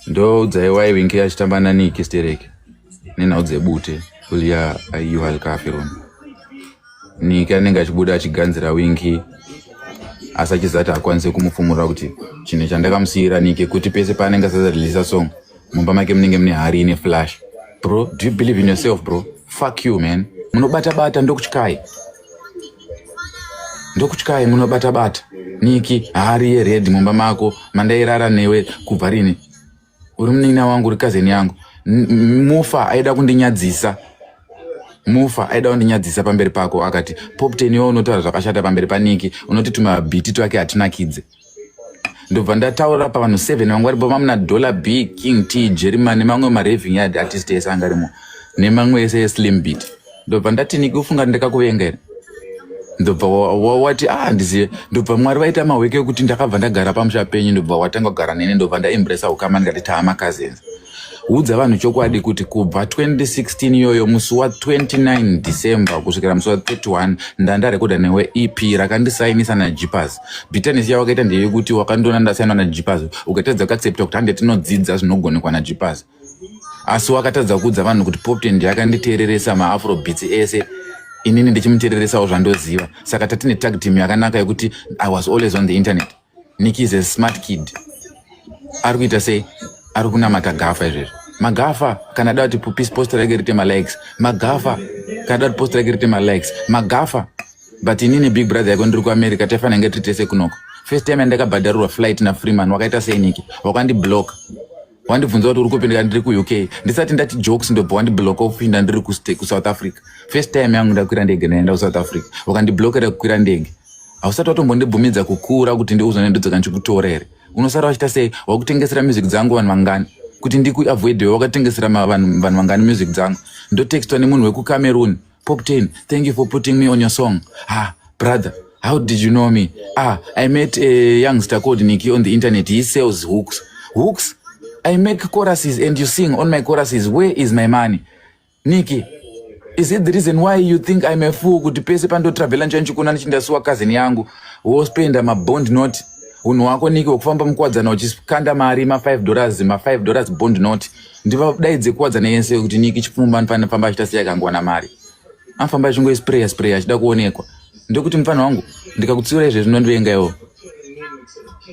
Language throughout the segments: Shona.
Ndoudzai why Winky achitamba naNiki stereki nenhau dzebute uliya ayuhal kafirun. Niki anenge achibuda achiganzira Winky asi achiziva kuti haakwanise kumufumura kuti chinhu chandakamusiyira Niki kuti pese paanenge asazareleasa song mumba make munenge mune hari ine flash. Bro, do you believe in yourself bro? Fuck you man. Munobata bata ndokutyai. Ndokutyai munobata bata. Niki hari yered mumba mako mandairara newe kubva rini? Uri munin'ina wangu, uri cousin yangu. Mufa aida kundinyadzisa. Mufa aida kundinyadzisa pamberi pako akati Poptain iwe unotaura zvakashata pamberi paNiki, unoti tumabhiti twake hatinakidze. Ndobva ndataura pavanhu 7 vanga varipo vamuna Dollar B, King T, Jerryman nemamwe maraving yard artist ese anga arimo nemamwe ese eslim beat. Ndobva ndati Niki ufunga ndakakuvenga here? Ndobva wati ah ndizive. Ndobva Mwari vaita mahweke ekuti ndakabva ndagara pamusha penyu, ndobva watanga kugara neni, ndobva ndaembresa ukama ndikati taama cousins. Udza vanhu chokwadi kuti kubva 2016 iyoyo musi wa 29 December kusvikira musi wa 31 ndandarekodha newe EP rakandisainisa naJippers. Bitterness yawakaita ndeyekuti wakandiona ndasainwa naJippers ukatadza kuaccepta kuti hande tinodzidza zvinogonekwa naJippers. Asi wakatadza kuudza vanhu kuti Poptain ndiye akanditeereresa maafro beats ese inini ndichimuteereresawo zvandoziva. Saka tatine tag team yakanaka yekuti I was always on the internet. Nikki is a smart kid. Ari kuita sei? Ari kunamata gafa izvezvi. Magafa kana da kuti peace post rake rite malikes. Magafa kana da kuti post rake rite malikes. Magafa. But inini big brother yako ndiri kuAmerica taifanira kunge tiri tese kunoko. First time yandakabhadharirwa flight naFreeman wakaita sei Nikki? Wakandiblock. Wandibvunza kuti uri kupi ndikati ndiri kuUK. Ndisati ndati jokes ndobva wandiblock kupinda ndiri kuSouth Africa. First time yangu ndakwira ndege ndaenda kuSouth Africa. Wakandiblockera kukwira ndege. Hausati watombondibvumidza kukura kuti ndiuzone ndodzoka ndichikutora here? Unosara wachiita sei? Wakutengesera music dzangu vanhu vangani? Kuti ndikuavoid wakatengesera vanhu vangani music dzangu? Ndotextwa nemunhu wekuCameroon. Poptain, thank you for putting me on your song. Ah, brother, how did you know me? Ah, I met a youngster called Nikki on the internet. He sells hooks. Hooks? I make choruses and you sing on my choruses. Where is my money? Nikki, is it the reason why you think I'm a fool kuti pese pandotravhela njanchikuna ndichindasuwa cousin yangu wospenda mabond note? Unhu wako Nikki wekufamba mukuwadzana uchikanda mari ma5 dollars, ma5 dollars bond note. Ndivadaidze kuwadzana yese kuti Nikki chipfumba anofanira famba achita sei akangowana mari. Anofamba achingoispreya spreya achida kuonekwa. Ndokuti mufana wangu ndikakutsiura izvezvi unondivenga iwo.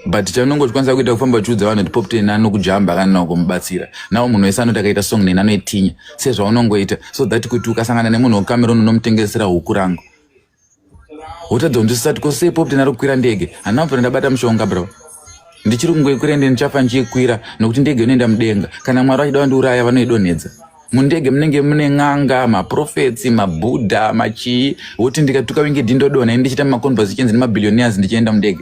But chaunongochikwanisa kuita kufamba uchiudza vanhu kuti Poptain anokujamba kana kumubatsira. Nawo munhu wese anoti akaita song neni anoitinya sezvaunongoita so that kuti ukasangana nemunhu wekuCameroon unomutengesera huku rangu. Wotadza kunzwisisa kuti ko sei Poptain ari kukwira ndege. Handina kubvira ndabata mushonga bro. Ndichiri kungoikwira ende ndichafa ndichiikwira nokuti ndege inoenda mudenga. Kana Mwari vachida kundiuraya vanoidonhedza. Mundege munenge mune n'anga, maprofets, mabuddha, machii. Woti ndikatuka Winky D ndodonha ini ndichiita maconversations nemabillionaires ndichienda mundege.